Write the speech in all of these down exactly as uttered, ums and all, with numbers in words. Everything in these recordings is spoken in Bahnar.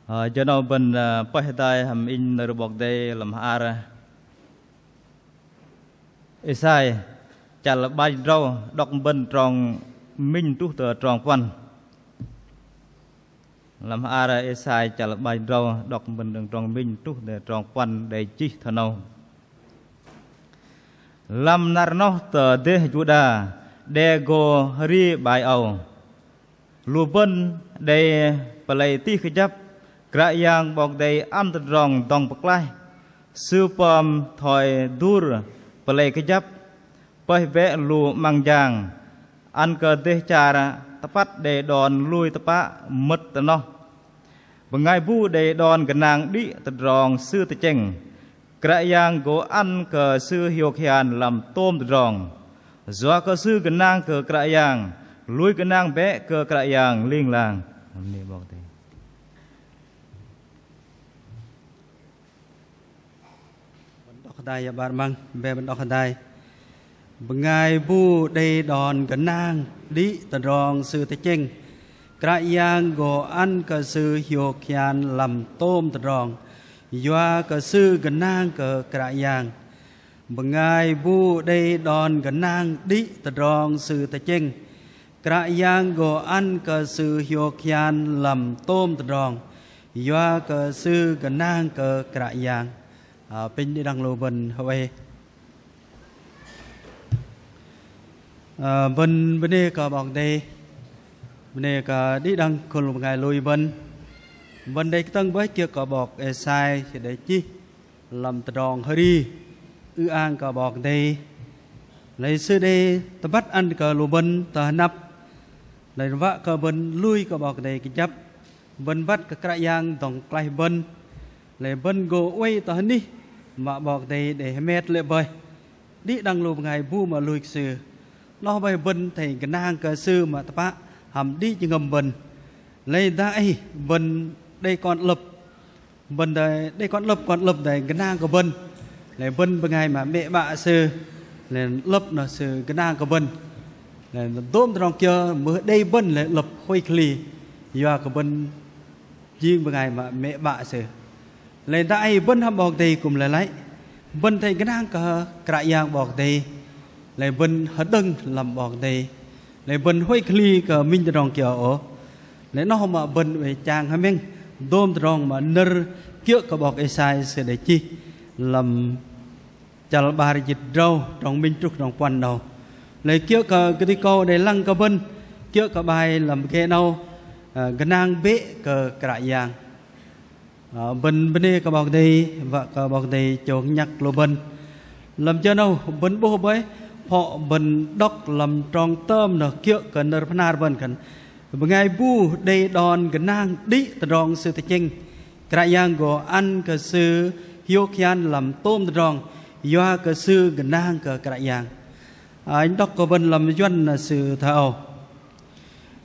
Ơ, jơ 'nâu bơ̆n, ơ, pơih hơdai hăm inh nơ̆r 'Bok Kei-Dei lăm hla ar Êsai chăl 'bar jĭt tơdrâu, đŏk bơ̆n trong minh truh tơ trong puăn. Lăm hla ar Êsai chăl 'bar jĭt tơdrâu, đŏk bơ̆n đơ̆ng trong minh truh tơ trong puăn, đei chih thoi 'nâu. Lăm năr noh tơ dêh Juđa, đe gô hơri 'bai âu. Lu bơ̆n đei pơlei tih kơjăp, Kră Yang 'Bok Kei-Dei ăn tơdrong dŏng pơklaih, Sư pơm thoi dur pơlei kơjăp, pơih bĕ lu 'măng jang, ăn kơ dêh char tơpăt đei đon lui tơpă mơ̆t tơ noh. Bơngai bu đei đon gơnang đĭ tơdrong Sư tơchĕng, Kră Yang gô ăn kơ sư hiôk hian lăm tôm tơdrong. Yua kơ sư gơnang kơ Kră Yang, lui gơnang bĕ kơ Kră Yang ling lang. Bơnê 'Bok Kei-Dei. Bơ̆n đŏk hơdai, yă 'bar 'măng, bĕ bơ̆n đŏk hơdai. Bơngai bu đei đon gơnang đĭ tơdrong Sư tơchĕng, Kră Yang gô ăn kơ sư hiôk hian lăm tôm tơdrong. Yua kơ sư gơnang kơ Kră Yang. Bơngai bu đei đon gơnang đĭ tơdrong Sư tơchĕng, Kră Yang gô ăn kơ sư hiôk hian lăm tôm tơdrong. Yua kơ sư gơnang kơ Kră Yang. Ơ, apinh đĭ đăng lu bơ̆n hơwei. Ơ, bơ̆n bơnê kơ 'Bok Kei-Dei, bơnê kơ đĭ đăng khul bơngai lui bơ̆n. Bơ̆n đei kơtơ̆ng bơih kiơ̆ kơ 'bok Êsai sư đei chih lăm tơdrong hơri ư-ang kơ 'Bok Kei-Dei. Lei sư đei tơbăt ăn kơ lu bơ̆n tơ hơnăp. Lei wă kơ bơ̆n lui kơ 'Bok Kei-Dei kơjăp. Bơ̆n băt kơ Kră Yang dŏng pơklaih bơ̆n. Lei bơ̆n gô oei tơ hơnih mă 'Bok Kei-Dei đei hơmet lê̆ bơih. Đĭ đăng lu bơngai bu mă lui kơ Sư. Noh bơih bơ̆n athei gơnang kơ Sư mă tơpă hăm đĭ jơhngơ̆m bơ̆n. Lei dah ei bơ̆n đei kon 'lơ̆p. Bơ̆n đei, đei kon 'lơ̆p, kon 'lơ̆p đei gơnang kơ bơ̆n. Lei bơ̆n bơngai mă mĕ 'bă sư. Lei 'lơ̆p noh sư gơnang kơ bơ̆n. Lei dôm tơdrong kiơ mưh đei bơ̆n lei 'lơ̆p huay kơ hli. Yua kơ bơ̆n jing bơngai mă mĕ 'bă sư. Lei dah ei bơ̆n hăm 'Bok Kei-Dei kư̆m lei lăi. Bơ̆n athei gơnang kơ Kră Yang 'Bok Kei-Dei. Lei bơ̆n hơđơ̆ng lăm 'Bok Kei-Dei. Lei bơ̆n huay kơ hli kơ minh tơdrong kiơ ôh. Lei noh mă bơ̆n oei chang hơmĕng dôm tơdrong mă nơ̆r kiơ̆ kơ 'bok Êsai sư đei chih lăm chăl 'bar jĭt tơdrâu, trong minh truh trong puăn 'nâu. Lei kiơ̆ kơ kơdih kâu đei lăng kơ bơ̆n, kiơ̆ kơ 'bai lăm pơgê 'nâu, ơ, gơnang bĕ kơ Kră Yang. Ơ, bơ̆n bơnê kơ 'Bok Kei-Dei, wă kơ 'Bok Kei-Dei chông nhăk lu bơ̆n. Lăm jơ 'nâu, bơ̆n 'bôh bơih, phŏ bơ̆n đŏk lăm trong tơm noh kiơ̆ kơ nơ̆r pơhnar bơ̆n khan. Bơngai bu đei đon gơnang đĭ tơdrong Sư tơchĕng. Kră Yang gô ăn kơ sư hiôk hian lăm tôm tơdrong, yua kơ sư gơnang kơ Kră Yang. Ơ, inh đŏk kơ bơ̆n lăm Yuăn sư thoi âu.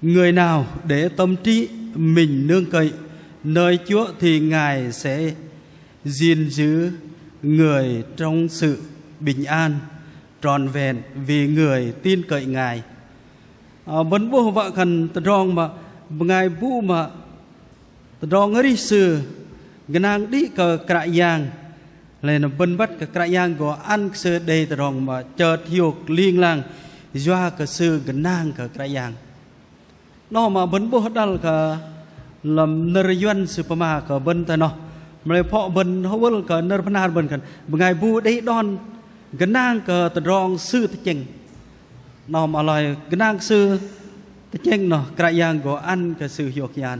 Người nào để tâm trí mình nương cậy nơi Chúa thì Ngài sẽ gìn giữ người trong sự bình an trọn vẹn vì người tin cậy Ngài. Ơ, bơ̆n 'bôh wă khan tơdrong mă bơngai bu mă tơdrong arih sư gơnang đĭ kơ Kră Yang. Lei na bơ̆n băt kơ Kră Yang gô ăn kơ sư đei tơdrong mă chơt hiôk ling lang yua kơ sư gơnang kơ Kră Yang. Noh mă bơ̆n 'bôh đăl kơ lăm nơ̆r Yuăn sư pơma kơ bơ̆n thoi noh. Mă lei phŏ bơ̆n hơwơl kơ nơ̆r pơhnar bơ̆n khan bơngai bu đei đon gơnang kơ tơdrong Sư tơchĕng. Noh mă lei gơnang kơ Sư tơchĕng noh Kră Yang gô ăn kơ sư hiôk hian.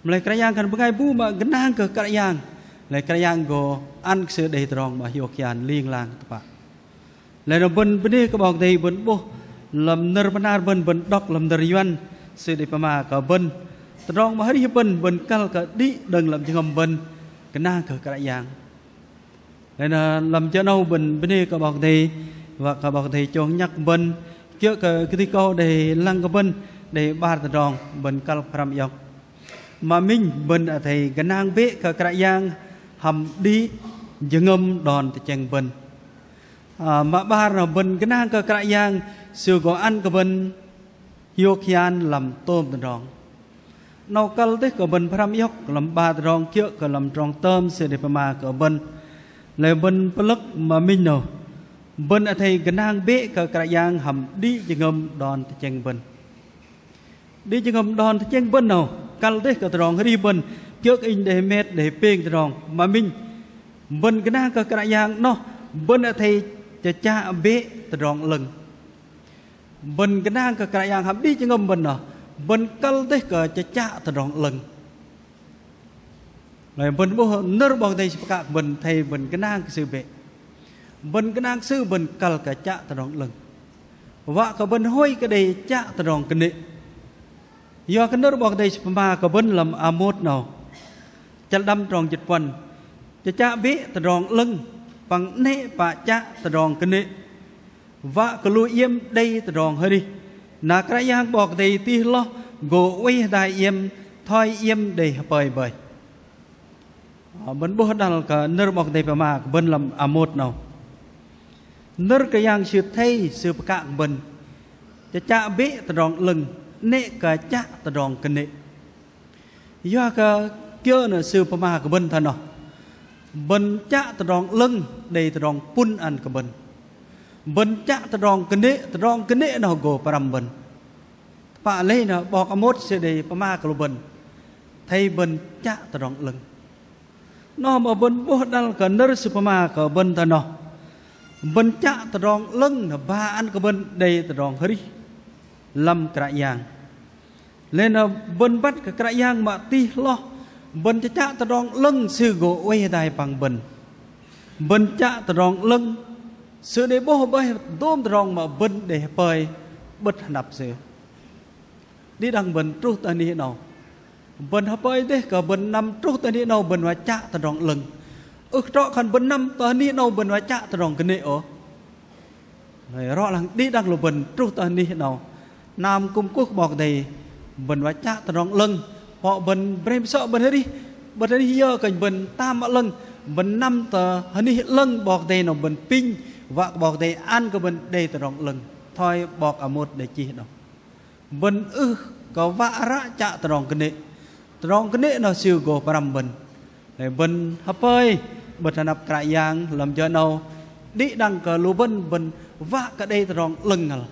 Mă lei Kră Yang khan bơngai bu mă gơnang kơ Kră Yang, lei Kră Yang gô ăn kơ sư đei tơdrong mă hiôk hian ling lang tơpă. Lei na bơ̆n bơnê kơ 'Bok Kei-Dei bơ̆n 'bôh lăm nơ̆r pơhnar bơ̆n, bơ̆n đŏk lăm nơ̆r Yuăn sư đei pơma kơ bơ̆n. Tơdrong mă arih bơ̆n, bơ̆n kăl kơ đĭ đơ̆ng lăm jơhngơ̆m bơ̆n gơnang kơ Kră Yang. Lei na lăm jơ 'nâu bơ̆n bơnê kơ 'Bok Kei-Dei, wă kơ 'Bok Kei-Dei chông nhăk bơ̆n, kiơ̆ kơ kơdih kâu đei lăng kơ bơ̆n đei 'bar tơdrong bơ̆n kăl pơhrăm iŏk. Mă minh bơ̆n athei gơnang bĕ kơ Kră Yang hăm đĭ jơhngơ̆m đon tơchĕng bơ̆n. Ơ, mă 'bar na bơ̆n gơnang kơ Kră Yang, Sư gô ăn kơ bơ̆n hiôk hian lăm tôm tơdrong. 'Nâu kăl dêh kơ bơ̆n pơhrăm iŏk lăm 'bar tơdrong kiơ̆ kơ lăm trong tơm sư đei pơma kơ bơ̆n. Lei bơ̆n pơlơ̆k mă minh 'nâu. Bơ̆n athei gơnang bĕ kơ Kră Yang hăm đĭ jơhngơ̆m đon tơchĕng bơ̆n. Đĭ jơhngơ̆m đon tơchĕng bơ̆n 'nâu kăl dêh kơ tơdrong arih bơ̆n, kiơ̆ kơ inh đei hơmet đei pêng tơdrong. Mă minh, bơ̆n gơnang kơ Kră Yang 'noh, bơ̆n athei chă bĕ tơdrong 'lơ̆ng. Bơ̆n gơnang kơ Kră Yang hăm đĭ jơhngơ̆m bơ̆n 'noh, bơ̆n kăl dêh kơ chă tơdrong 'lơ̆ng. Lei bơ̆n 'bôh nơ̆r 'Bok Kei-Dei sư pơkă kơ bơ̆n athei bơ̆n gơnang kơ Sư bĕ. Bơ̆n gơnang kơ Sư bơ̆n kăl kơ chă tơdrong 'lơ̆ng. Wă kơ bơ̆n hôi kơ đei chă tơdrong kơnê̆. Yua kơ nơ̆r 'Bok Kei-Dei sư pơma kơ bơ̆n lăm Amôt 'nâu. Chăl đăm trong jĭt puăn. Chă bĕ tơdrong 'lơ̆ng, păng 'nĕ pă chă tơdrong kơnê̆. Wă kơ lu iĕm đei tơdrong arih. Na Kră Yang 'Bok Kei-Dei tih hloh gô oei hơdai iĕm thoi iĕm đei hơpơi bơih. Ơ, bơ̆n 'bôh đăl kơ nơ̆r 'Bok Kei-Dei pơma kơ bơ̆n lăm Amôt 'nâu. Nơ̆r Kră Yang sư athei sư pơkă kơ bơ̆n. Chă bĕ tơdrong 'lơ̆ng, 'nĕ kơ chă tơdrong kơnê̆. Yua kơ kiơ nơ sư pơma kơ bơ̆n thoi noh. Bơ̆n chă tơdrong 'lơ̆ng đei tơdrong pŭn ăn kơ bơ̆n. Bơ̆n chă tơdrong kơnê̆, tơdrong kơnê̆ noh gô pơrăm bơ̆n. Tơpă lei nơ 'bok Amôt sư đei pơma kơ lu bơ̆n. Athei bơ̆n chă tơdrong 'lơ̆ng. Noh mă bơ̆n 'bôh đăl kơ nơ̆r sư pơma kơ bơ̆n thoi noh. Bơ̆n chă tơdrong 'lơ̆ng nơ ba ăn kơ bơ̆n đei tơdrong arih lăm Kră Yang. Lei nơ bơ̆n băt kơ Kră Yang mă tih hloh. Bơ̆n chă tơdrong 'lơ̆ng sư gô oei hơdai păng bơ̆n. Bơ̆n chă tơdrong 'lơ̆ng sư đei 'bôh bơih dôm tơdrong mă bơ̆n đei hơpơi 'bơ̆t hơnăp sư. Đĭ đăng bơ̆n truh tơ anih 'nâu. Bơ̆n hơpơi dêh kơ bơ̆n năm truh tơ anih 'nâu bơ̆n wă chă tơdrong 'lơ̆ng. Ưh kơ trŏ khan bơ̆n năm tơ anih 'nâu bơ̆n wă chă tơdrong kơnê̆ ôh. Rŏ lăng đĭ đăng lu bơ̆n truh tơ anih 'nâu. Năm kŭm kuh kơ 'Bok Kei-Dei bơ̆n wă chă tơdrong 'lơ̆ng. Pơ̆ bơ̆n brem sơ̆ bơ̆n arih. Bơ̆n arih yơ kơnh bơ̆n tam mă 'lơ̆ng. Bơ̆n năm tơ anih 'lơ̆ng 'Bok Kei-Dei 'nâu bơ̆n apinh. Wă kơ 'Bok Kei-Dei ăn kơ bơ̆n đei tơdrong 'lơ̆ng. Thoi 'bok Amôt đei chih 'nâu. Bơ̆n ưh kơ wă ră chă tơdrong kơnê̆. Tơdrong kơnê̆ noh sư gô pơrăm bơ̆n. Lei bơ̆n hơpơi 'bơ̆t hơnăp Kră Yang lăm jơ 'nâu. Đĭ đăng kơ lu bơ̆n bơ̆n wă kơ đei tơdrong 'lơ̆ng ngăl.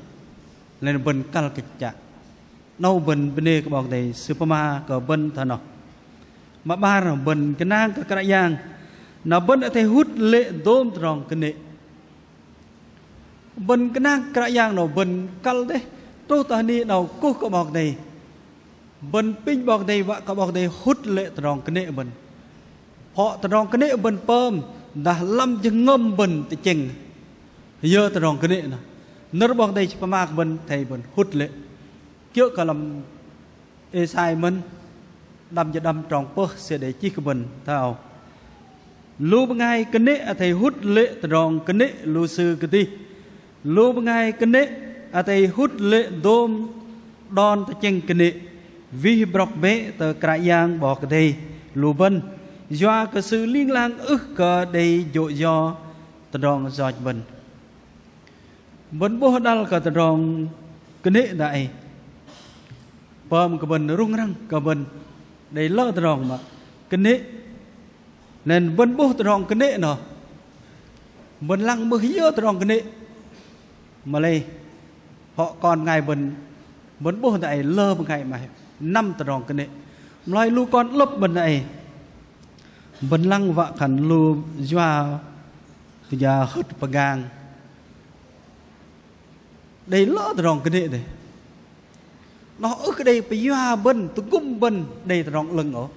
Lei bơ̆n kăl kơ chă. 'Nâu bơ̆n bơnê kơ 'Bok Kei-Dei sư pơma kơ bơ̆n thoi noh. Mă 'bar bơ̆n gơnang kơ Kră Yang. Na bơ̆n athei hŭt lê̆ dôm tơdrong kơnê̆. Bơ̆n gơnang Kră Yang 'nâu bơ̆n kăl dêh. Truh tơ anih 'nâu kuh kơ 'Bok Kei-Dei. Bơ̆n apinh 'Bok Kei-Dei wă kơ 'Bok Kei-Dei hŭt lê̆ tơdrong kơnê̆ bơ̆n. Pơ̆ tơdrong kơnê̆ bơ̆n pơm dah lăm jơhngơ̆m bơ̆n tơchĕng. Yơ tơdrong kơnê̆ noh. Nơ̆r 'Bok Kei-Dei sư pơma kơ bơ̆n athei bơ̆n hŭt lê̆. Kiơ̆ kơ lăm Êsai mơ̆n, đăm jĭt đăm trong pơh sư đei chih kơ bơ̆n thoi âu. Lu bơngai kơnê̆ athei hŭt lê̆ tơdrong kơnê̆ lu sư kơdih. Lu bơngai kơnê̆ athei hŭt lê̆ dôm đon tơchĕng kơnê̆. Wih brŏk bĕ tơ Kră Yang 'Bok Kei-Dei lu bơ̆n. Yua kơ Sư ling lang ưh kơ đei jô̆ yo tơdrong yoch bơ̆n. Bơ̆n 'bôh đăl kơ tơdrong kơnê̆ dang ei. Pơm kơ bơ̆n rŭng răng kơ bơ̆n đei lơ tơdrong mă kơnê̆. Nên bơ̆n 'bôh tơdrong kơnê̆ noh. Bơ̆n lăng mưh yơ tơdrong kơnê̆. Mă lei pơ̆ kon bơngai bơ̆n, bơ̆n 'bôh dang ei lơ bơngai 'maih năm tơdrong kơnê̆. Mă lei lu kon 'lơ̆p bơ̆n dang ei. Bơ̆n lăng wă khan lu yua pơjao hơ̆t pơgang. Đei lơ tơdrong kơnê̆ dêh. Noh ưh kơ đei pơyua bơ̆n, tơgŭm bơ̆n đei tơdrong 'lơ̆ng ôh.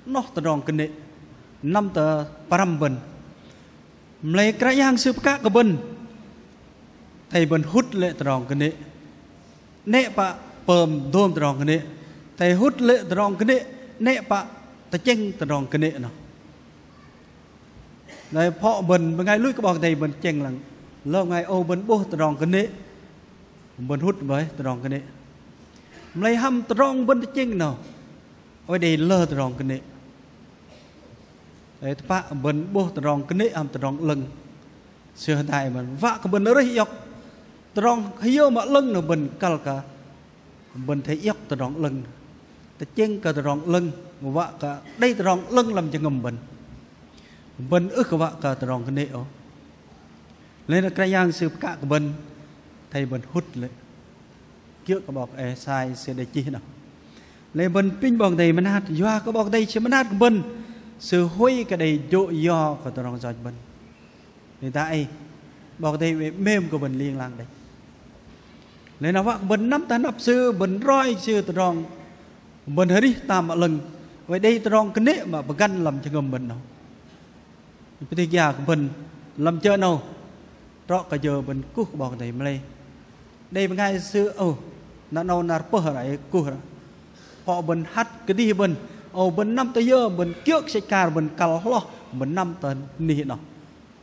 Noh tơdrong kơnê̆ năm tơ pơrăm bơ̆n. Mă lei Kră Yang Sư pơkă kơ bơ̆n. Athei bơ̆n hŭt lê̆ tơdrong kơnê̆. 'Nĕ pă pơm dôm tơdrong kơnê̆. Athei hŭt lê̆ tơdrong kơnê̆. 'Nĕ pă tơchĕng tơdrong kơnê̆ noh. Lei pơ̆ bơ̆n bơngai lui kơ 'Bok Kei-Dei bơ̆n tơchĕng lăng. Lơ bơngai âu bơ̆n 'bôh tơdrong kơnê̆. Bơ̆n hŭt bơih tơdrong kơnê̆. Mă lei hăm tơdrong bơ̆n tơchĕng noh. Oei đei lơ tơdrong kơnê̆. Lei tơpă bơ̆n 'bôh tơdrong kơnê̆ hăm tơdrong 'lơ̆ng. Sư hơdai bơ̆n. Wă kơ bơ̆n rơih iŏk. Tơdrong hơyơ mă 'lơ̆ng noh bơ̆n kăl kơ. Bơ̆n athei iŏk tơdrong 'lơ̆ng. Tơchĕng kơ tơdrong 'lơ̆ng, wă kơ đei tơdrong 'lơ̆ng lăm jơhngơ̆m bơ̆n. Bơ̆n ưh kơ wă kơ tơdrong kơnê̆ ôh. Lei na Kră Yang Sư pơkă kơ bơ̆n, athei bơ̆n hŭt lê̆. Kiơ̆ kơ 'Bok Êsai sư đei chih noh. Lei bơ̆n apinh 'Bok Kei-Dei mơnat, yua kơ 'Bok Kei-Dei Sư mơnat kơ bơ̆n, Sư huay kơ đei jô̆ yo kơ tơdrong yoch bơ̆n. Lei dang ei, 'Bok Kei-Dei oei 'mêm kơ bơ̆n ling lang đĕch. Lei na wă kơ bơ̆n năm tơ anăp Sư, bơ̆n roi Sư tơdrong, bơ̆n arih tam mă 'lơ̆ng, oei đei tơdrong kơnê̆ mă pơgăn lăm jơhngơ̆m bơ̆n noh. Pơtih gia kơ bơ̆n lăm jơ 'nâu, trŏ kơ jơ bơ̆n kuh kơ 'Bok Kei-Dei mă lei. Đei bơngai sư, ơ, năr 'nâu năr pơh ră, ơ, kuh ră. Pơ̆ bơ̆n hăt kơdih bơ̆n, ơ, bơ̆n năm tơ yơ, bơ̆n kiơ̆ kơ sĕch akar, bơ̆n kăl hloh, bơ̆n năm tơ anih noh.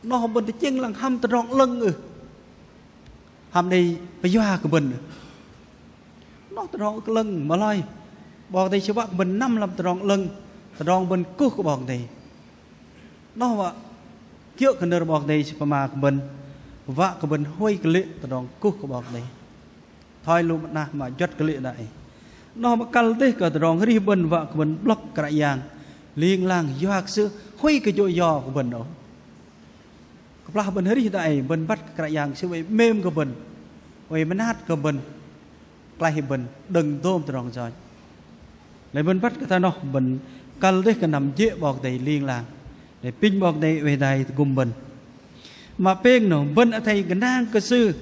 Noh bơ̆n tơchĕng lăng hăm tơdrong 'lơ̆ng ưh? Hăm đei pơyua kơ bơ̆n ưh? Noh tơdrong ưh kơ 'lơ̆ng mă lei. 'Bok Kei-Dei Sư wă kơ bơ̆n năm lăm tơdrong 'lơ̆ng, tơdrong bơ̆n kuh kơ 'Bok Kei-Dei. Noh wă kiơ̆ kơ nơ̆r 'Bok Kei-Dei Sư pơma kơ bơ̆n, wă kơ bơ̆n huay kơ lê̆ tơdrong kuh kơ 'Bok Kei-Dei. Thoi lu mă 'nah mă juăt kơ lê̆ dang ei. Noh mă kăl dêh kơ tơdrong arih bơ̆n wă kơ bơ̆n 'blŏk Kră Yang ling lang yua kơ Sư huay kơ jô̆ yo kơ bơ̆n ôh. Kơplah bơ̆n arih dang ei, bơ̆n băt kơ Kră Yang Sư oei 'mêm kơ bơ̆n, oei mơnat kơ bơ̆n, klaih bơ̆n đơ̆ng dôm tơdrong yoch. Lei bơ̆n băt kơ thoi noh, bơ̆n kăl dêh kơ năm jê̆ 'Bok Kei-Dei ling lang. Lei apinh 'Bok Kei-Dei oei hơdai tơgŭm bơ̆n. Mă pêng noh, bơ̆n athei gơnang kơ Sư,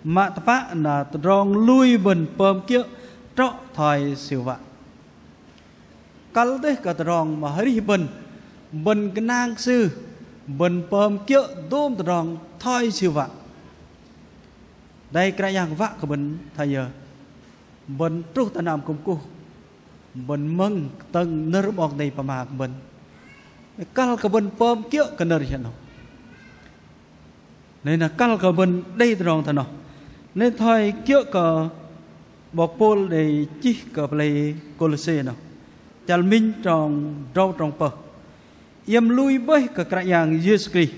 mă tơpă na tơdrong lui bơ̆n pơm kiơ̆ trŏ thoi Sư wă. Kăl dêh kơ tơdrong mă arih bơ̆n, bơ̆n gơnang kơ Sư, bơ̆n pơm kiơ̆ dôm tơdrong thoi Sư wă. Dang ei Kră Yang wă kơ bơ̆n thoi yơ? Bơ̆n truh tơ hnam kŭm kuh, bơ̆n mơ̆ng kơtơ̆ng nơ̆r 'Bok Kei-Dei pơma kơ bơ̆n. Kăl kơ bơ̆n pơm kiơ̆ kơ nơ̆r hiơ̆ noh. Lei na kăl kơ bơ̆n đei tơdrong thoi noh. Lei thoi kiơ̆ kơ 'bok Pôl đei chih kơ pơlei Kôlôse noh. Chăl minh trong drâu trong pơh. Iĕm lui bơih kơ Kră Yang Yêsu Krist.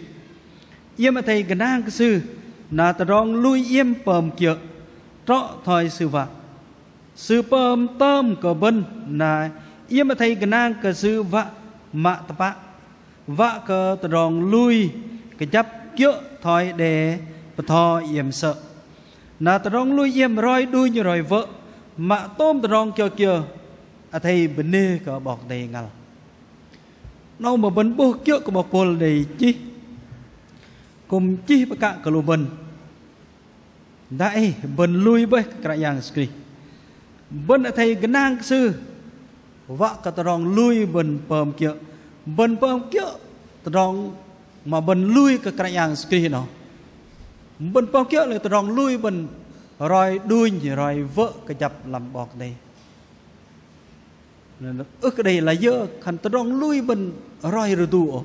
Iĕm athei gơnang kơ Sư, na tơdrong lui iĕm pơm kiơ̆ trŏ thoi Sư wă. Sư pơm tơm kơ bơ̆n, na iĕm athei gơnang kơ Sư wă mă tơpă. Wă kơ tơdrong lui kơjăp kiơ̆ thoi đe bơtho iĕm sơ̆. Na tơdrong lui iĕm roi đunh roi wơ̆, mă tôm tơdrong kiơ kiơ athei bơnê kơ 'Bok Kei-Dei ngăl. 'Nâu mă bơ̆n 'bôh kiơ̆ kơ 'bok Pôl đei chih. Kư̆m chih pơkă kơ lu bơ̆n. Dang ei bơ̆n lui bơih kơ Kră Yang Yêsu Krist. Bơ̆n athei gơnang kơ Sư. Wă kơ tơdrong lui bơ̆n pơm kiơ̆. Bơ̆n pơm kiơ̆ tơdrong mă bơ̆n lui kơ Kră Yang Yêsu Krist noh. Bơ̆n pơm kiơ̆ lê̆ tơdrong lui bơ̆n roi đunh roi wơ̆ kơjăp lăm 'Bok Kei-Dei. Ưh kơ đei layơ khan tơdrong lui bơ̆n roi rơdu ôh.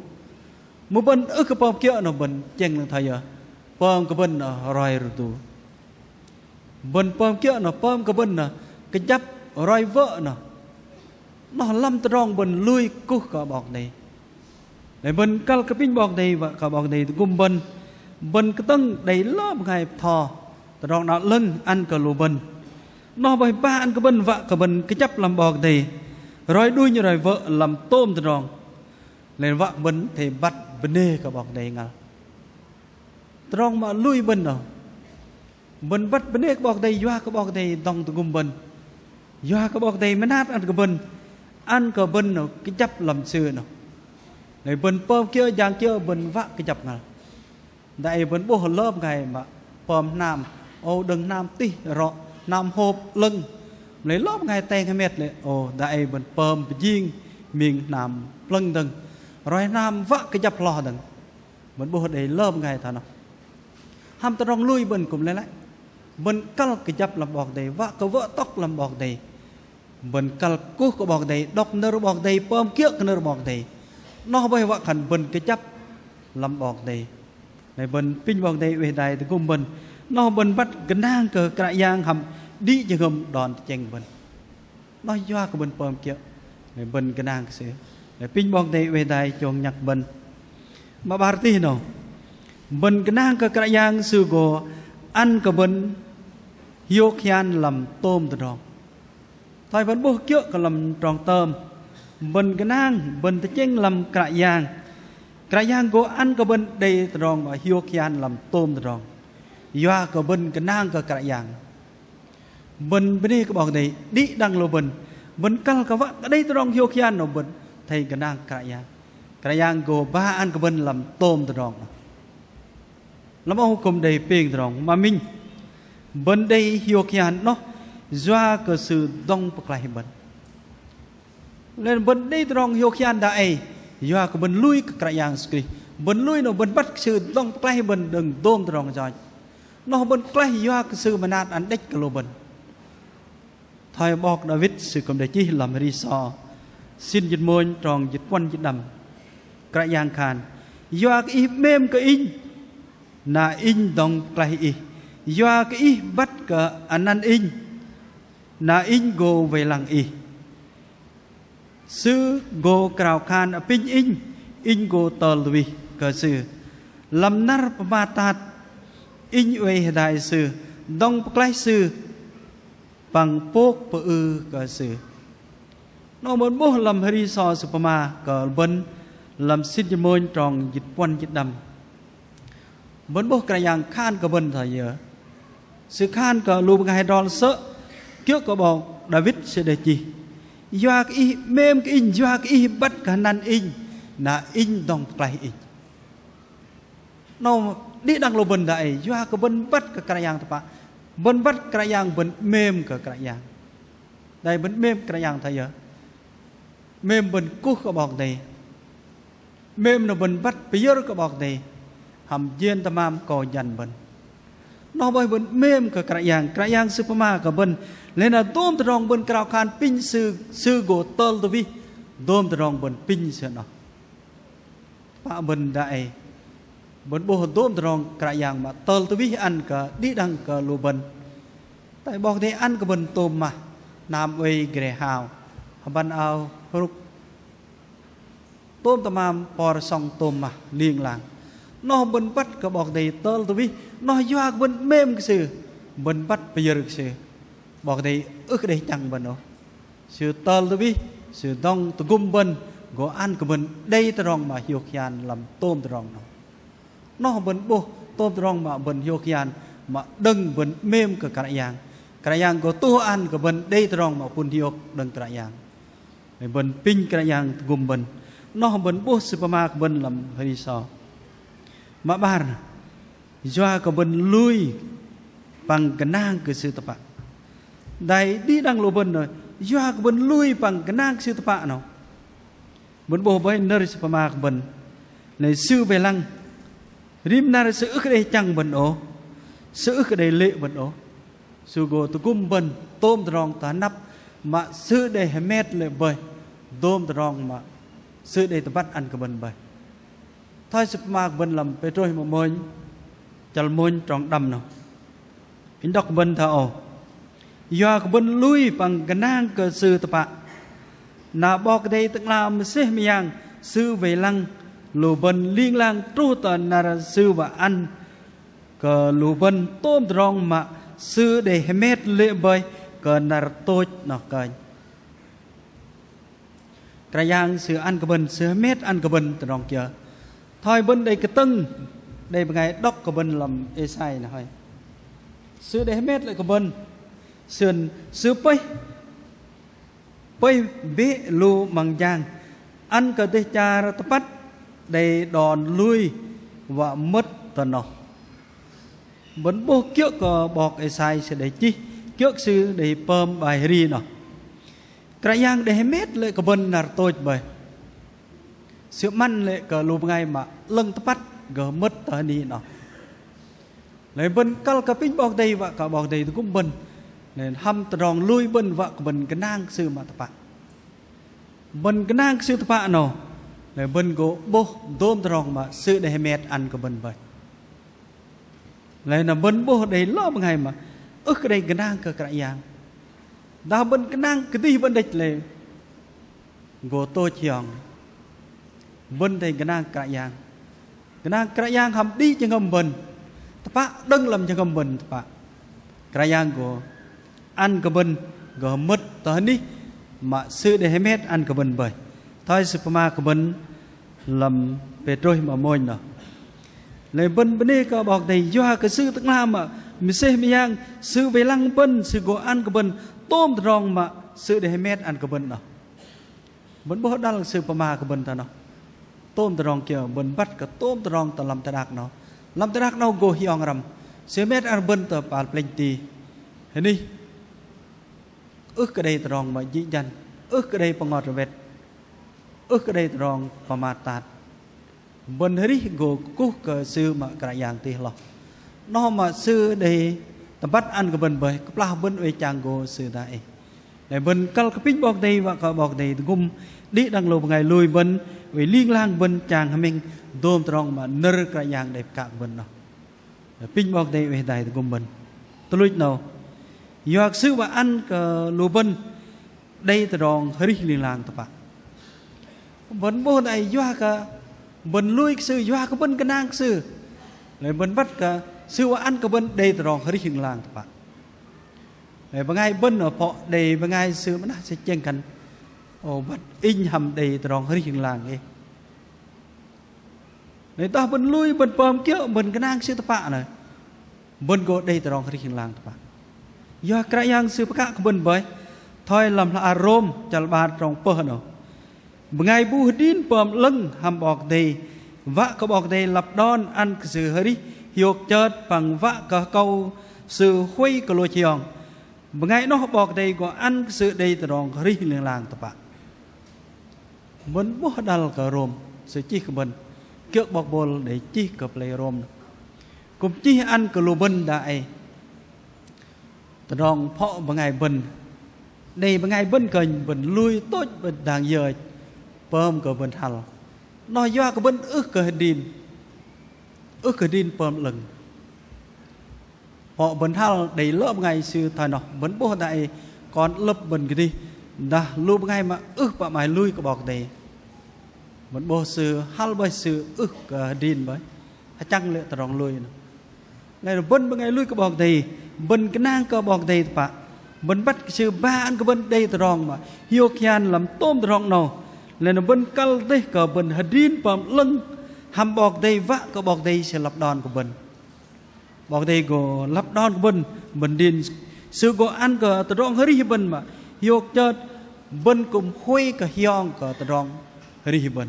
Mưh bơ̆n ưh kơ pơm kiơ̆ noh bơ̆n tơchĕng lăng thoi yơ? Pơm kơ bơ̆n noh roi rơdu. Bơ̆n pơm kiơ̆ noh pơm kơ bơ̆n noh kơjăp roi wơ̆ noh. Noh lăm tơdrong bơ̆n lui kuh kơ 'Bok Kei-Dei. Lei bơ̆n kăl kơ apinh 'Bok Kei-Dei wă kơ 'Bok Kei-Dei tơgŭm bơ̆n. Bơ̆n kơtơ̆ng đei lơ bơngai bơtho tơdrong 'nao 'lơ̆ng ăn kơ lu bơ̆n. Noh bơih ba ăn kơ bơ̆n wă kơ bơ̆n kơjăp lăm 'Bok Kei-Dei. Roi đunh roi wơ̆ lăm tôm tơdrong. Lei wă kơ bơ̆n athei băt bơnê kơ 'Bok Kei-Dei ngăl. Tơdrong mă lui bơ̆n noh. Bơ̆n băt bơnê kơ 'Bok Kei-Dei yua kơ 'Bok Kei-Dei dŏng tơgŭm bơ̆n. Yua kơ 'Bok Kei-Dei mơnat ăn kơ bơ̆n. Ăn kơ bơ̆n noh kơjăp lăm Sư noh. Lei bơ̆n pơm kiơ jang kiơ bơ̆n wă kơjăp ngăl. Dang ei bơ̆n 'bôh lơ bơngai mă pơm hnam. Ô đơ̆ng hnam tih rŏ hnam hôp 'lơ̆ng. Mă lei lơ bơngai teng hơmet lê̆. Ô dang ei bơ̆n pơm pơjing ming hnam plơ̆ng dơ̆ng. Roi hnam wă kơjăp hloh dơ̆ng. Bơ̆n 'bôh đei lơ bơngai thoi noh. Hăm tơdrong lui bơ̆n kư̆m lei lăi. Bơ̆n kăl kơjăp lăm 'Bok Kei-Dei, wă kơ wơ̆ tŏk lăm 'Bok Kei-Dei. Bơ̆n kăl kuh kơ 'Bok Kei-Dei, đŏk nơ̆r 'Bok Kei-Dei, pơm kiơ̆ kơ nơ̆r 'Bok Kei-Dei. Noh bơih wă khan bơ̆n kơjăp lăm 'Bok Kei-Dei. Lei bơ̆n apinh 'Bok Kei-Dei oei hơdai tơgŭm bơ̆n. Noh bơ̆n băt gơnang kơ Kră Yang hăm đĭ jơhngơ̆m đon tơchĕng bơ̆n. Noh yua kơ bơ̆n pơm kiơ̆. Lei bơ̆n gơnang kơ Sư. Lei apinh 'Bok Kei-Dei oei hơdai chông nhăk bơ̆n. Mă 'bar tih 'nâu. Bơ̆n gơnang kơ Kră Yang Sư gô ăn kơ bơ̆n hiôk hian lăm tôm tơdrong. Thoi bơ̆n 'bôh kiơ̆ kơ lăm trong tơm, bơ̆n gơnang bơ̆n tơchĕng lăm Kră Yang. Kră Yang gô ăn kơ bơ̆n đei tơdrong mă hiôk hian lăm tôm tơdrong. Yua kơ bơ̆n gơnang kơ Kră Yang. Bơ̆n bơnê kơ 'Bok Kei-Dei, đĭ đăng lu bơ̆n, bơ̆n kăl kơ wă kơ đei tơdrong hiôk hian noh bơ̆n athei gơnang Kră Yang. Kră Yang gô ba ăn kơ bơ̆n lăm tôm tơdrong. Lăm âu kŭm đei pêng tơdrong. Mă minh, bơ̆n đei hiôk hian noh yua kơ Sư dŏng pơklaih bơ̆n. Lei bơ̆n đei tơdrong hiôk hian dang ei yua kơ bơ̆n lui kơ Kră Yang Yêsu Krist. Bơ̆n lui noh bơ̆n băt kơ Sư dŏng pơklaih bơ̆n đơ̆ng dôm tơdrong yoch. Noh bơ̆n pơklaih yua kơ Sư mơnat ăn đĕch kơ lu bơ̆n. Thoi 'bok Đawit sư kŭm đei chih lăm Hơri sô sĭn jĭt mônh trong jĭt puăn jĭt đăm. Kră Yang khan: Yua kơ Ih 'mêm kơ inh, na inh dŏng pơklaih Ih. Yua kơ Ih băt kơ anăn inh, na inh gô wei lăng Ih. Sư gô krao khan apinh inh, inh gô tơl tơwih kơ Sư. Lăm năr pơmat tat, inh oei hơdai Sư, dŏng pơklaih Sư, păng pôk pơư kơ Sư. Noh bơ̆n 'bôh lăm Hơri sô sư pơma kơ bơ̆n lăm sĭn jĭt mônh trong jĭt puăn jĭt đăm. Bơ̆n 'bôh Kră Yang khan kơ bơ̆n thoi yơ? Sư khan kơ lu bơngai hơdrol sơ̆, kiơ̆ kơ 'bok Đawit sư đei chih: Yua kơ Ih 'mêm kơ inh, yua kơ Ih băt kơ anăn inh, na inh dŏng pơklaih Ih. Noh đĭ đăng lu bơ̆n dang ei, yua kơ bơ̆n băt kơ Kră Yang tơpă. Bơ̆n băt Kră Yang, bơ̆n 'mêm kơ Kră Yang. Dang ei bơ̆n 'mêm Kră Yang thoi yơ? 'Mêm bơ̆n kuh kơ 'Bok Kei-Dei. 'Mêm noh bơ̆n băt pơyơ̆r kơ 'Bok Kei-Dei hăm jên tơmam akâu jăn bơ̆n. Noh bơih bơ̆n 'mêm kơ Kră Yang, Kră Yang Sư pơma kơ bơ̆n. Lei na dôm tơdrong bơ̆n krao khan apinh Sư, Sư gô tơl tơwih dôm tơdrong bơ̆n apinh Sư noh. Tơpă bơ̆n dang ei, bơ̆n 'bôh dôm tơdrong Kră Yang mă tơl tơwih ăn kơ đĭ đăng kơ lu bơ̆n. Thoi 'Bok Kei-Dei ăn kơ bơ̆n tôm mah, hnam oei, gre hao, hơbăn ao, hrŭk, tôm tơmam, por sŏng tôm mah ling lang. Noh bơ̆n băt kơ 'Bok Kei-Dei tơl tơwih, noh yua kơ bơ̆n 'mêm kơ Sư, bơ̆n băt pơyơ̆r kơ Sư. 'Bok Kei-Dei ưh kơ đei achăng bơ̆n ôh. Sư tơl tơwih, Sư dŏng tơgŭm bơ̆n, gô ăn kơ bơ̆n đei tơdrong mă hiôk hian lăm tôm tơdrong noh. Noh bơ̆n 'bôh tôm tơdrong mă bơ̆n hiôk hian, mă đơ̆ng bơ̆n 'mêm kơ Kră Yang. Kră Yang gô tuh ăn kơ bơ̆n đei tơdrong mă pŭn hiôk đơ̆ng Kră Yang. Bơ̆n apinh Kră Yang tơgŭm bơ̆n. Noh bơ̆n 'bôh sư pơma kơ bơ̆n lăm Hơri sô. Mă 'bar, yua kơ bơ̆n lui păng gơnang kơ Sư tơpă. Dang ei đĭ đăng lu bơ̆n noh, yua kơ bơ̆n lui păng gơnang kơ Sư tơpă noh. Bơ̆n 'bôh bơih nơ̆r Sư pơma kơ bơ̆n. Lei Sư wei lăng. Rim năr Sư ưh kơ đei achăng bơ̆n ôh. Sư ưh kơ đei lê̆ bơ̆n ôh. Sư gô tơgŭm bơ̆n tôm tơdrong tơ hơnăp mă Sư đei hơmet lê̆ bơih. Dôm tơdrong mă Sư đei tơbăt ăn kơ bơ̆n bơih. Thoi Sư pơma kơ bơ̆n lăm Pêtrôs mă mônh, chăl mônh trong đăm noh. Inh đŏk bơ̆n thoi âu. Yua kơ bơ̆n lui păng gơnang kơ Sư tơpă. Na 'Bok Kei-Dei Tơ'ngla mơsêh mơyang Sư wei lăng lu bơ̆n ling lang truh tơ năr Sư wă ăn kơ lu bơ̆n tôm tơdrong mă Sư đei hơmet lê̆ bơih kơ năr tôch noh kơnh. Kră Yang Sư ăn kơ bơ̆n, Sư hơmet ăn kơ bơ̆n tơdrong kiơ. Thoi bơ̆n đei kơtơ̆ng, đei bơngai đŏk kơ bơ̆n lăm Êsai noh hơi. Sư đei hơmet lê̆ kơ bơ̆n, Sư, Sư pơih, pơih bĕ lu 'măng jang, ăn kơ dêh char tơpăt đei đon lui wă mơ̆t tơ noh. Bơ̆n 'bôh kiơ̆ kơ 'bok Êsai sư đei chih, kiơ̆ kơ sư đei pơm bai hơri noh. Kră Yang đei hơmet lê̆ kơ bơ̆n năr tôch bơih. Sư 'măn lê̆ kơ lu bơngai mă 'lơ̆ng tơpăt gơh mơ̆t tơ hơni noh. Lei bơ̆n kăl kơ apinh 'Bok Kei-Dei wă kơ 'Bok Kei-Dei tơgŭm bơ̆n. Lei hăm tơdrong lui bơ̆n wă kơ bơ̆n gơnang kơ Sư mă tơpă. Bơ̆n gơnang kơ Sư tơpă noh. Lei bơ̆n gô 'bôh dôm tơdrong mă Sư đei hơmet ăn kơ bơ̆n bơih. Lei na bơ̆n 'bôh đei lơ bơngai mă ưh kơ đei gơnang kơ Kră Yang. Dah bơ̆n gơnang kơdih bơ̆n đĕch lei gô tôch hiong. Bơ̆n athei gơnang Kră Yang. Gơnang Kră Yang hăm đĭ jơhngơ̆m bơ̆n tơpă, đơ̆ng lăm jơhngơ̆m bơ̆n tơpă. Kră Yang gô ăn kơ bơ̆n Gơh mơ̆t tơ hơnih mă Sư đei hơmet ăn kơ bơ̆n bơih. Thoi Sư pơma kơ bơ̆n lăm Pêtrôs mă mônh noh. Lei bơ̆n bơnê kơ 'Bok Kei-Dei yua kơ Sư tơ'ngla mă mơsêh mơyang, Sư wei lăng bơ̆n, Sư gô ăn kơ bơ̆n tôm tơdrong mă Sư đei hơmet ăn kơ bơ̆n noh. Bơ̆n 'bôh đăl Sư pơma kơ bơ̆n tơ noh. Tôm tơdrong kiơ bơ̆n băt kơ tôm tơdrong tơ lăm teh đak 'nâu. Lăm teh đak 'nâu gô hiong răm. Sư hơmet ăn bơ̆n tơ kơpal plĕnh ti. Hơnih ưh kơ đei tơdrong mă jĭ jăn, ưh kơ đei pơngot rơwet, ưh kơ đei tơdrong pơmat tat. Bơ̆n arih gô kơkuh kơ Sư mă Kră Yang tih hloh. Noh mă Sư đei tơbăt ăn kơ bơ̆n bơih, kơplah bơ̆n oei chang gô Sư dang ei. Lei bơ̆n kăl kơ apinh 'Bok Kei-Dei wă kơ 'Bok Kei-Dei tơgŭm đĭ đăng lu bơngai lui bơ̆n, oei ling lang bơ̆n chang hơmĕng dôm tơdrong mă nơ̆r Kră Yang đei pơkă kơ bơ̆n noh. Apinh 'Bok Kei-Dei oei hơdai tơgŭm bơ̆n. Tuch luch 'nâu. Yua kơ Sư wă ăn kơ lu bơ̆n đei tơdrong arih ling lang tơpă. Bơ̆n 'bôh dang ei yua kơ bơ̆n lui kơ Sư, yua kơ bơ̆n gơnang kơ Sư. Lei bơ̆n băt kơ Sư wă ăn kơ bơ̆n đei tơdrong arih ling lang tơpă. Lei bơngai bơ̆n ôh, phŏ đei bơngai sư mơnah sư chĕng khan: Ô, băt inh hăm đei tơdrong arih ling lang ei. Lei dah bơ̆n lui, bơ̆n pơm kiơ̆, bơ̆n gơnang kơ Sư tơpă noh, bơ̆n gô đei tơdrong arih ling lang tơpă. Yua Kră Yang Sư pơkă kơ bơ̆n bơih, thoi lăm hla ar Rôm chăl 'bar trong pơh noh. Bơngai bu hơdrin pơm 'lơ̆ng hăm 'Bok Kei-Dei, wă kơ 'Bok Kei-Dei lăp đon ăn kơ sư arih hiôk chơt păng wă kơ akâu sư huay kơ lôch hiong. Bơngai noh 'Bok Kei-Dei gô ăn kơ sư đei tơdrong arih ling lang tơpă. Bơ̆n 'bôh đăl kơ Rôm, sư chih kơ bơ̆n, kiơ̆ 'bok Pôl đei chih kơ pơlei Rôm. Kư̆m chih ăn kơ lu bơ̆n dang ei. Tơdrong phŏ bơngai bơ̆n. Đei bơngai bơ̆n kơnh bơ̆n lui tôch bơ̆n dang yơ pơm kơ bơ̆n hăl. Noh yua kơ bơ̆n ưh kơ hơdrin. Ưh kơ hơdrin pơm 'lơ̆ng. Phŏ bơ̆n hăl đei lơ bơngai sư thoi noh, bơ̆n 'bôh dang ei kon 'lơ̆p bơ̆n kơdih, dah lu bơngai mă ưh pă 'maih lui kơ 'Bok Kei-Dei. Bơ̆n 'bôh sư hăl bơih, sư ưh kơ hơdrin bơih. Hơchăng lê̆ tơdrong lui noh. Lei bơ̆n bơngai lui kơ 'Bok Kei-Dei, bơ̆n gơnang kơ 'Bok Kei-Dei tơpă. Bơ̆n băt kơ Sư ba ăn kơ bơ̆n đei tơdrong mă hiôk hian lăm tôm tơdrong 'nâu. Lei bơ̆n kăl dêh kơ bơ̆n hơdrin pơm 'lơ̆ng hăm 'Bok Kei-Dei wă kơ 'Bok Kei-Dei Sư lăp đon kơ bơ̆n. 'Bok Kei-Dei gô lăp đon kơ bơ̆n, bơ̆n hơdrin Sư gô ăn kơ tơdrong arih bơ̆n mă hiôk chơt, bơ̆n kư̆m huay kơ hiong kơ tơdrong arih bơ̆n.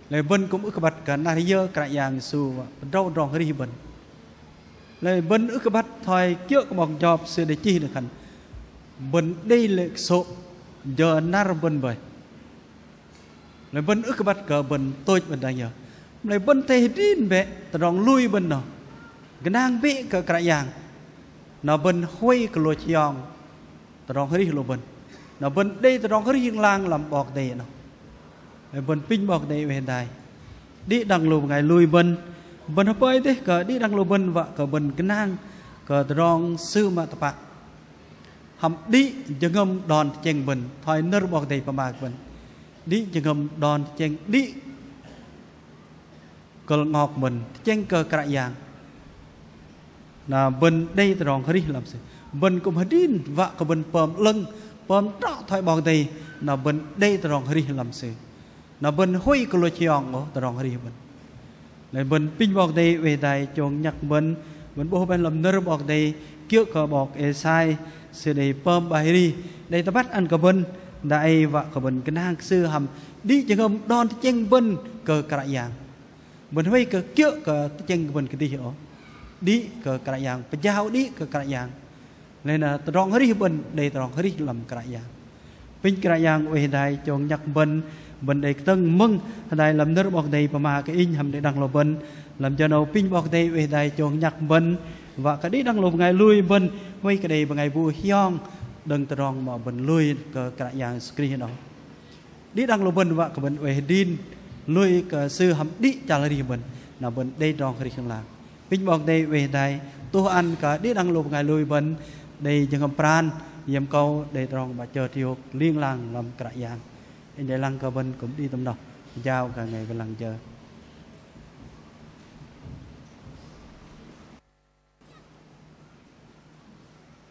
Lei bơ̆n kư̆m ưh kơ băt kơ năr yơ Kră Yang Yêsu pơdrâu tơdrong arih bơ̆n. Lei bơ̆n ưh kơ băt thoi kiơ̆ kơ 'bok Jôp sư đei chih noh khan: Bơ̆n đei lê̆ kơsô̆ jơ năr bơ̆n bơih. Lei bơ̆n ưh kơ băt kơ bơ̆n tôch bơ̆n dang yơ. Lei bơ̆n athei hơdrin bĕ tơdrong lui bơ̆n noh. Gơnang bĕ kơ Kră Yang. Na bơ̆n huay kơ lôch hiong tơdrong arih lu bơ̆n. Na bơ̆n đei tơdrong arih ling lang lăm 'Bok Kei-Dei noh. Lei bơ̆n apinh 'Bok Kei-Dei oei hơdai. Đĭ đăng lu bơngai lui bơ̆n. Bơ̆n hơpơi dêh kơ đĭ đăng lu bơ̆n wă kơ bơ̆n gơnang kơ tơdrong Sư mă tơpă. Hăm đĭ jơhngơ̆m đon tơchĕng bơ̆n, thoi nơ̆r 'Bok Kei-Dei pơma kơ bơ̆n. Đĭ jơhngơ̆m đon tơchĕng, đĭ kơ̆l 'ngok bơ̆n tơchĕng kơ Kră Yang. Na bơ̆n đei tơdrong arih lăm Sư. Bơ̆n kư̆m hơdrin wă kơ bơ̆n pơm 'lơ̆ng, pơm trŏ thoi 'Bok Kei-Dei, na bơ̆n đei tơdrong arih lăm Sư. Na bơ̆n huay kơ lôch hiong ôh tơdrong arih bơ̆n. Lei bơ̆n apinh 'Bok Kei-Dei oei hơdai chông nhăk bơ̆n, bơ̆n 'bôh bơih lăm nơ̆r 'Bok Kei-Dei kiơ̆ kơ 'bok Êsai, sư đei pơm 'bai arih, đei tơbăt ăn kơ bơ̆n, dang ei wă kơ bơ̆n gơnang kơ sư hăm đĭ jơhngơ̆m đon tơchĕng bơ̆n kơ Kră Yang. Bơ̆n huay kơ kiơ̆ kơ tơchĕng bơ̆n kơdih ôh. Đĭ kơ Kră Yang, pơjao đĭ kơ Kră Yang. Lei na tơdrong arih bơ̆n, đei tơdrong arih lăm Kră Yang. Apinh Kră Yang oei hơdai chông nhăk bơ̆n, bơ̆n đei kơtơ̆ng mơ̆ng hơdai lăm nơ̆r 'Bok Kei-Dei pơma kơ inh hăm đĭ đăng lu bơ̆n. Lăm jơ 'nâu apinh 'Bok Kei-Dei oei hơdai chông nhăk bơ̆n, wă kơ đĭ đăng lu bơngai lui bơ̆n, huay kơ đei bơngai bu hiong đơ̆ng tơdrong mă bơ̆n lui kơ Kră Yang Yêsu Krist 'nâu. Đĭ đăng lu bơ̆n wă kơ bơ̆n oei hơdrin lui kơ Sư hăm đĭ chăl arih bơ̆n, na bơ̆n đei tơdrong arih ling lang. Apinh 'Bok Kei-Dei oei hơdai tuh ăn kơ đĭ đăng lu bơngai lui bơ̆n đei jơhngơ̆m pran, iĕm akâu đei tơdrong mă chơt hiôk ling lang lăm Kră Yang. Inh đei lăng kơ bơ̆n kư̆m đĭ tơm noh, jao kơ ngai wei lăng jơ.